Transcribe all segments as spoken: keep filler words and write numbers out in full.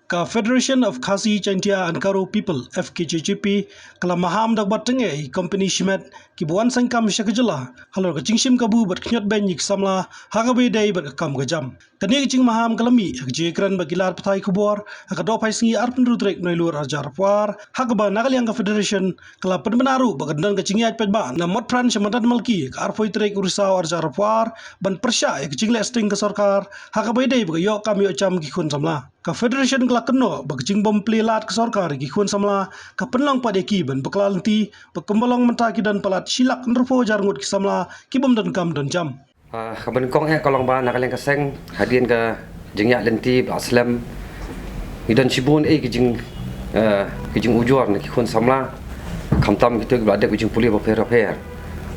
Ka Federation of Khasi Jaintia and Garo People, F K J G P, ka la maham da kaba tyngeh ïa ki kompani shimet kiba wan seng kam sha ka jylla halor ka jingshim kabu bad khñiot beiñ ïa ki samla ha kaba ïadei bad ka kam ka jam. Kane ka jingmaham ka la mih ha ka jingïakren bad ki lad pathai khubor ha ka daw phaisngi arphew hynriew tarik Naiwieng arhajar arphew ar, ha kaba na ka liang ka Federation ka la pynbna ruh ba kan don ka jingïaid paidbah na Motphran sha Madan Malki ha ka arphew tarik u Risaw arhajar arphew ar ban pyrshah ïa ka jingleh sting ka sorkar ha kaba ïadei bad ka ïoh kam ïoh jam ki khun samla. Ka Federation ka la kynnoh ba ka jingbym plie lad ka sorkar ïa ki khun samla ka pynlong pat ïa ki ban bakla lynti, ba kumba long mynta ki don palat shi lak hynriewphew hajar ngut ki samla ki bym don kam don jam. Ah, kaba nyngkong eh ka long ba na ka liang ka seng, hadien ka jingïaid lynti ba la slem, ngi don shibun eh ki jing, eh, ki jingujor na ki khun samla, khamtam kito kiba la dep ki jingpule bapher bapher.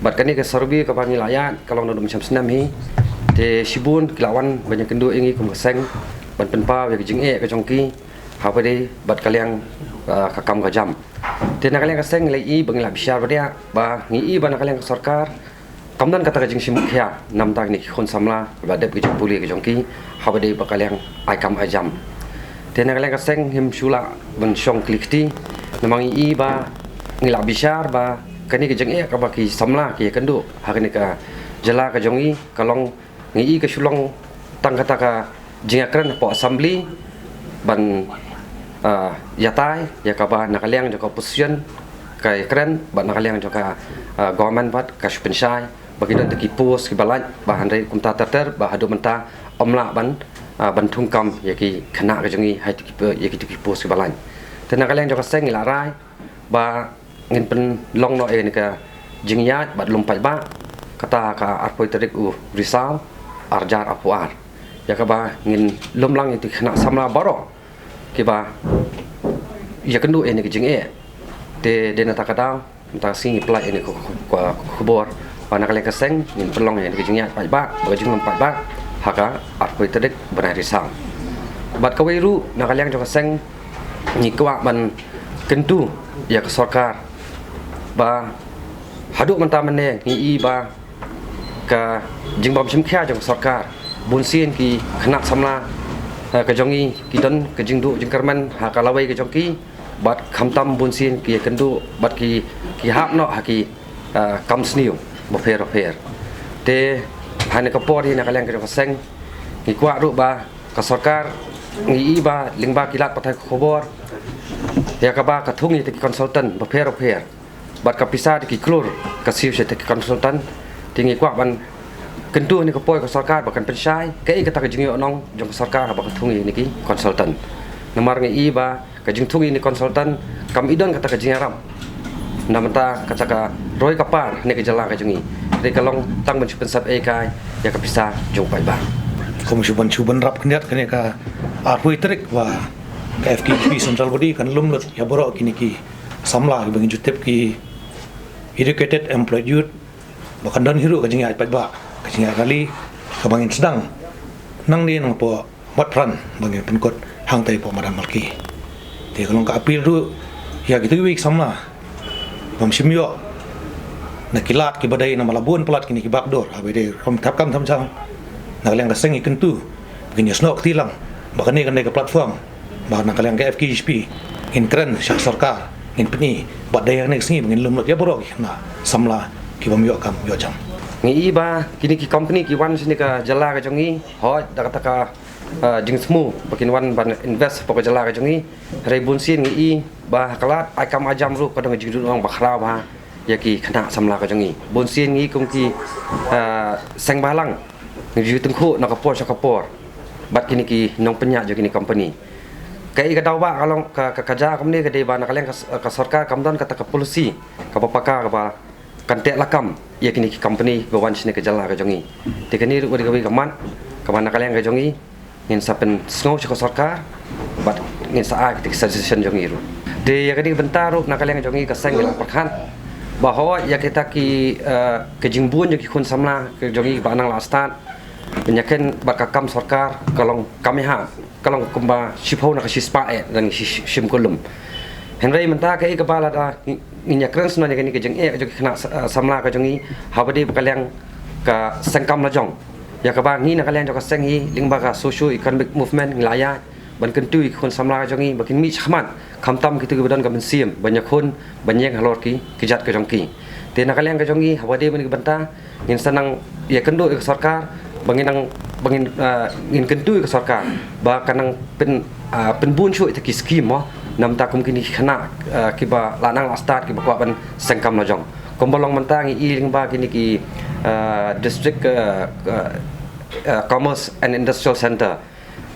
Bad kane ka survey kaba ngi la ïaid ka long naduh mynshem snem hi. Te shibun ki la wan ban ïakynduh ïa ngi kum ka seng ban pynpaw ïa ka jingeh ka jong ki ha kaba ïadei bad ka liang, ah, ka kam ka jam. Te na ka liang ka seng ngi la ïohi ba ngi la bishar ba dei ba ngi ïohi ba na ka liang ka sorkar kam don kata ka jingshim khia na bynta kine ki khun samla ba la dep ki jingpule ka jong ki ha kaba ïadei bad ka liang ai kam ai jam. Te na ka liang ka seng ngim shu lah ban shong kli kti namar ngi ïohi ba ngi la bishar ba kane ka jingeh kaba ki samla ki ïakynduh ha kane ka jylla ka jong ngi ka long, ngi ïohi ka shu long tang kata ka jingïakren hapoh Assembly ban, ah, ïatai ïa kaba na ka liang jong ka opposition ka ïakren bad na ka liang jong ka, ah, government pat ka shu pynshai ba ki don tang ki post kiba lait, ba hynrei kumta ter ter ba haduh mynta ym lah ban, ah, ban thung kam ïa ki khynnah ka jong ngi ha kito ki, ïa kito ki post kiba lait. Te na ka liang jong ka seng ngi la rai ba ngin pynlong noh ïa kane ka jingïaid bad lum paidbah kata ha ka arphew tarik u Risaw arhajar arphew ar, ïa kaba ngin lum lang ïa kito ki khynnah samla baroh kiba ïakynduh ïa kane ka jingeh. Te dei na kata ka daw mynta ka sngi ngi pynlait ïa kane ka, ka, ka khubor ba na ka liang ka seng ngin pynlong ïa kane ka jingïaid paidbah bad ka jinglum paidbah ha ka arphew tarik bnai Risaw. Bad kawei ruh na ka liang jong ka seng ngi kwah ban kyntu ïa ka sorkar ba haduh mynta mynne ngi ïohi ba ka jingbym shim khia jong ka sorkar, bunsien ki khynnah samla, eh, ka jong ngi ki don ka jingduh jingkyrmen ha ka lawei ka jong ki bad khamtam bunsien ki ïakynduh bad ki, ki hap noh ha ki, eh, kam sniew bapher bapher. Te ha kane ka por hi na ka liang ka jong ka seng ngi kwah ruh ba ka sorkar ngi ïohi ba lyngba ki lad pathai khubor ïa kaba ka thung ïa kita ki consultant bapher bapher bad ka pisa da ki klur ka siew sha kita ki consultant. Te ngi kwah ban kyntu ha kane ka por ïa ka sorkar ba kan pynshai kaei kata ka jingïohnong jong ka sorkar haba ka thung ïa kine ki consultant. Namar ngi ïohi ba ka jingthung ïa kine ki consultant kam i don kata ka jingïarap na bynta kata ka roi ka par ha kane ka jylla ka jong ngi. Hynrei ka long tang ban shu pynsep ei kai ïa ka pisa jong u paidbah. Kum shu ban shu bynrap khyndiat kane ka arphew tarik ba ka F K J P Central Body kan lum lut ïa baroh kine ki samla kiba ngi ju tip ki educated employed youth, ba kan don hi ruh ka jingïaid paidbah, ka jingïaid rally kaba ngin sdang nangne nangpoh Motphran ba ngin pynkut hangtai hapoh Madan Malki. Te ka long ka appeal ruh ïa kito kiwei ki samla bym shym ïoh na ki lad kiba dei namar la bun palat kine ki bakdur, haba dei rukom thap kam thap jam. Na ka liang ka seng ngi kyntu ba kin ïasnoh kti lang ba kane kan dei ka platform ba na ka liang ka F K J P ngin kren sha ka sorkar, ngin pyni ba dei ha kane ka sngi ba ngin lum lut ïa baroh ki khynnah samla ki bym ïoh kam ïoh jam. Ngi ïohi ba kine ki company ki wan sha kane ka jylla ka jong ngi hooid da kata ka, eh, jingthmu ba kin wan ban invest hapoh ka jylla ka jong ngi. Hynrei bunsien ngi ïohi ba ha ka lad ai kam ai jam ruh ka don ka jingduhnong ba khraw bha ïa ki khynnah samla ka jong ngi. Bunsien ngi kum ki, eh, seng bhalang ngi ju tyngkhuh na ka por sha ka por bad kine ki nongpynïaid jong kine ki company. Kaei ka daw ba ka long ka, ka, ka jia kumne ka dei ba na ka liang ka, ka sorkar kam don kata ka policy kaba paka kaba kan teh lakam ïa kine ki company ba wan sha kane ka jylla ka jong ngi. Te kane ruh ka dei kawei ka mat kaba na ka liang ka jong ngi ngin sa pynsngew sha ka sorkar bad ngin sa ai kita ki suggestion jong ngi ruh. Te ïa kane ka bynta ruh na ka liang jong ngi ka seng ngi la pyrkhat ba hooid ïa kita ki, eh, ka jingbun jong ki khun samla ka jong ngi ba nang la stad ban ïakhun bad ka kam sorkar ka long kam ïahap, ka long kumba shiphew na ka shispah eh dang shi, shi, shim kulum. Hynrei mynta kaei kaba lada ngi, ngin ïakren snoh ïa kane ka jingeh ka jong ki khynnah sa, eh, samla ka jong ngi haba dei ba ka liang ka seng kam la jong. Ïa kaba ngi na ka liang jong ka seng hi lyngba ka socio economic movement ngi la ïa ban kyntu ïa ki khun samla ka jong ngi ba kin mih shakhmat, khamtam kito kiba don ka mynsiem ban ïakhun, ban ïeng halor ki, ki jait ka jong ki. Te na ka liang ka jong ngi, haba dei bad kane ka bynta, ngin sa nang ïakynduh ïa ka sorkar ba ngin nang, ba ngin, ah, ngin kyntu ïa ka sorkar ba kan nang pyn, ah, pynbun shuh ïa kita ki skim mo, namar kum kine ki khynnah, ah, kiba la nang la start, kiba kwah ban seng kam la jong. Kumba long mynta ngi i lyngba kine ki, ah, district, ah, ah, ah, commerce and industrial center.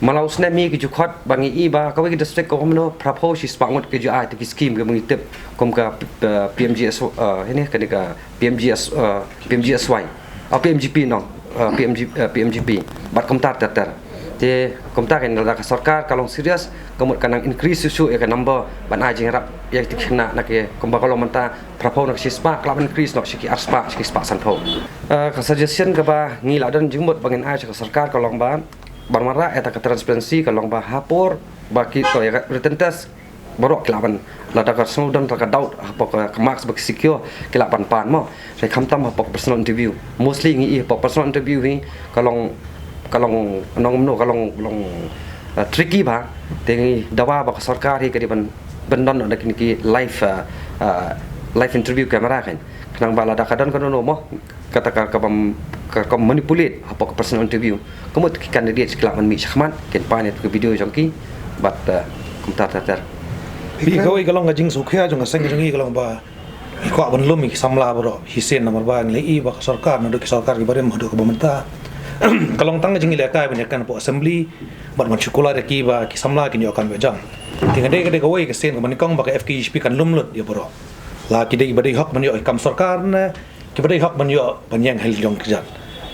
Mynta u snem hi ki ju khot ba ngi i ba kawei ka district ka kumno, phraphew shispah ngut ki ju ai ïa kita ki skim kiba ngi tip kum ka, eh, P M G S, eh, hynne kane ka P M G S, eh, P M G S Y. Ah, P M G P nong, eh, P M G, eh, P M G P. Bad kumta ter ter. Te kumta kan lada ka sorkar ka long serious, ka mut kan nang increase shuh shuh ïa ka number ban ai jingïarap ïa kita ki khynnah, na ka kumba ka long mynta phraphew na ka shispah, ka lah ban increase noh sha ki arspah, sha ki spah sanphew. Eh, ka suggestion kaba ngi la don jingmut ba ngin ai sha ka sorkar ka long ba ban wanrah ïa kata ka transparency, ka long ba ha por ba ki, to, ïa ka written test, baroh ki lah ban, lada ka sngew don kata ka doubt hapoh ka, ka marks ba ki secure, ki lah ban pan mo. Hynrei khamtam hapoh ka personal interview. Mostly ngi i hapoh personal interview hi ka long, ka long nongmno, ka long, long, eh, tricky bha. Te ngi dawa ba ka sorkar hi ka dei ban, ban don na kine ki live, eh, eh, live interview camera kan. Khnang ba lada ka don kano kano mo, kata ka, ka bym, ka, ka manipulate hapoh ka personal interview, ka mut ki candidate ki lah ban mih shakhmat, kin pan ïa ka video jong ki. Bad, eh, kumta ter ter. Phi, kawei ka long ka jingsngewkhia jong ka seng jong ngi ka long ba ngi kwah ban lum ïa ki samla baroh shisien, namar ba ngi la i ba ka sorkar, naduh ki sorkar kiba rim haduh kaba mynta, ka long tang ka jingïalehkai ban ïakren hapoh assembly bad ban shu kular ïa ki ba ki samla kin ïoh kam ïoh jam. Te ka dei, ka dei kawei ka sien kaba nyngkong ba ka F K J G P kan lum lut ïa baroh, la ki dei ba dei hok ban ïoh ïa ka kam sorkar ne kiba dei hok ban ïoh ban ïeng ha la ki jong ki jait.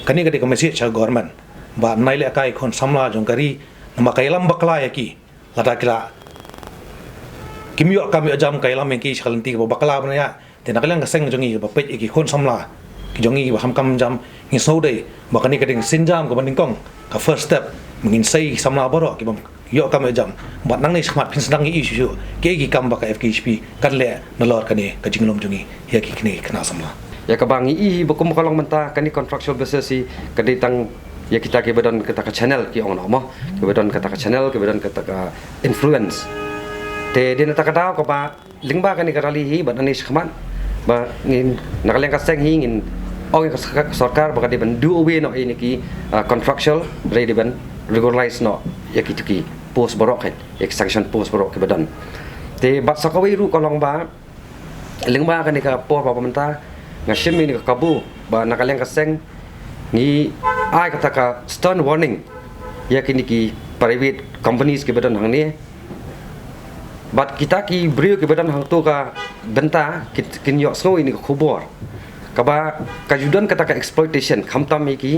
Kane ka dei ka message sha ka government ba nai lehkai ïa ki khun samla jong ka ri, namar ka ïalam bakla ïa ki. Lada ki la, kim ïoh kam ïoh jam, ka ïalam ïa ki sha ka lynti kaba bakla ban ïa. Te na ka liang ka seng jong ngi ba peit ïa ki khun samla ki jong ngi ba kham kam jam, ngi sngewdei ba kane ka dei ka sienjam kaba nyngkong, ka first step, ba ngin sei ïa ki samla baroh ki bym ïoh kam ïoh jam. Bad nangne shakhmat phin sdang ïa i shuh shuh kiei ki kam ba ka F K J P kan leh nalor kane ka jinglum jong ngi ïa ki kine ki khynnah samla. Ïa kaba ngi i hi ba kum ka long mynta kane contractual basis hi, ka dei tang ïa kita kiba don kata ka channel ki ong noh mo, kiba don kata ka channel, kiba don kata ka influence. Te dei na kata ka daw kaba lyngba kane ka rally hi bad nangne shakhmat ba ngin, na ka liang ka seng hi ngin ong ïa ka sorkar ba ka dei ban do away noh ïa kine ki, ah, contractual, hynrei dei ban regularize noh ïa kito ki post baroh kan, ïa ki sanction post baroh kiba don. Te bad sa kawei ruh ka long ba lyngba kane ka por ba mynta nga shim ïa kane ka kabu ba na ka liang ka seng ngi ai kata ka stern warning ïa kine ki private companies kiba don hangne. Bad kita ki briew kiba don hangto ka bynta ki, kin ïohsngew ïa kane ka khubor kaba ka ju don kata ka exploitation khamtam ïa ki,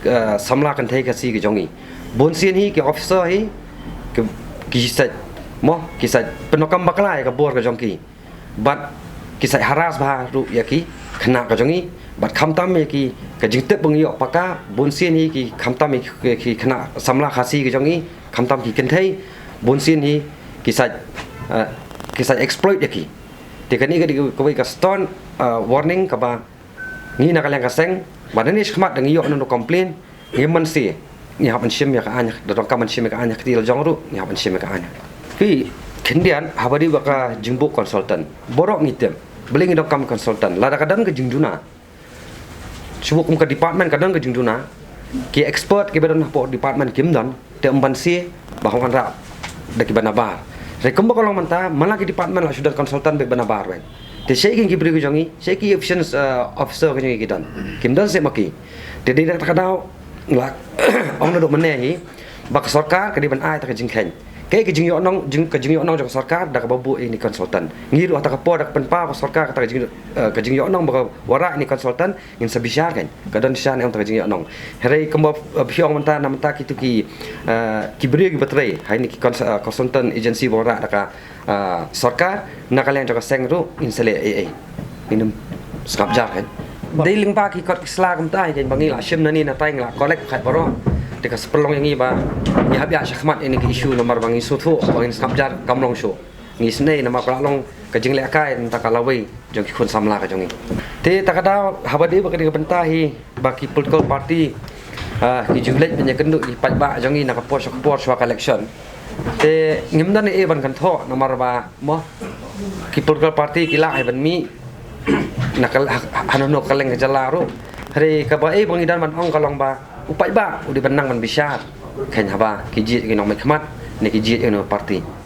eh, samla kynthei Khasi ki jong ngi. Bun sien hi ki officer hi ki, ki sait mo, ki sait pyndonkam bakla ïa ka bor ka jong ki. Bad ki sait harass bha ruh ïa ki khynnah ka jong ngi. Bad khamtam ïa ki, ka jingtip ba ngi ïoh paka, bun sien hi ki khamtam ïa ki, ki khynnah samla Khasi ka jong ngi, khamtam ki kynthei, bun sien hi ki sait, eh, ki sait exploit ïa ki. Te kane ka dei kawei ka stern, eh, warning kaba ngi na ka liang ka seng ba nangne shakhmat da ngi ïoh nano complain, ngim banse, ngi hap ban shim ïa ka aiñ, da donkam ban shim ïa ka aiñ ha kti la jong ruh ngi hap ban shim ïa ka aiñ. Phi, khyndiat haba dei ba ka jingbuh consultant, baroh ngi tip balei ngi donkam consultant. Lada ka don ka jingduna, shu buh kum ka department ka don ka jingduna, ki expert kiba don hapoh department kim don, te ym banse ba hap wanrah da kiba nabar. Hynrei kumba ka long mynta, man la ki department la shu don consultant beit ba nabar beit. Te shaei ki briew ki jong ngi, shaei ki efficient, eh, officer ki jong ngi ki don? Kim don shuh ma ki. Te dei na kata ka daw nga la ong naduh mynne hi ba ka sorkar ka dei ban ai kata ka jingkheiñ. Kaei ka jingïohnong, jing, ka jingïohnong jong ka sorkar da kaba buh ïa kine ki consultant? Ngi ruh ha kata ka por da ka pynpaw ka sorkar kata ka jing, eh, ka jingïohnong ba ka wanrah ïa kine ki consultant, ngin sa bishar kan. Ka don shisha ne em kata ka jingïohnong. Hynrei kumba, eh, phi ong mynta, na mynta kito ki, eh, ki briew kiba trei ha kine ki cons-, eh, consultant agency ba wanrah da ka, eh, sorkar, na ka liang jong ka seng ruh ngin sa leh ei ei. Ngin ym sngap jar kan. Dei lyngba ki kot ki sla kumta hi kan ba ngi la shim nangne natai, ngi la collect khait baroh. Te ka sa pynlong ïa ngi ba ngi hap ïa shakhmat ïa kine ki issue namar ba ngi sngewthuh ba ngin sngap jar kam long shuh. Ngi sngew namar ka la long ka jinglehkai na kata ka lawei jong ki khun samla ka jong ngi. Te kata ka daw haba dei ba kane ka bynta hi ba ki political party, ah, ki ju leit ban ïakynduh ïa ki paidbah jong ngi na ka por sha ka por shuwa ka election. Te ngim don ei ban kynthoh namar ba mo ki political party ki lah ban mih na ka, ha, hano hano ka liang ka jylla ruh. Hynrei kaba ei ba ngi don ban ong ka long ba u paidbah u dei ban nang ban bishar khein haba ki jied ki nongmihkhmat ne ki jied ïa une u party.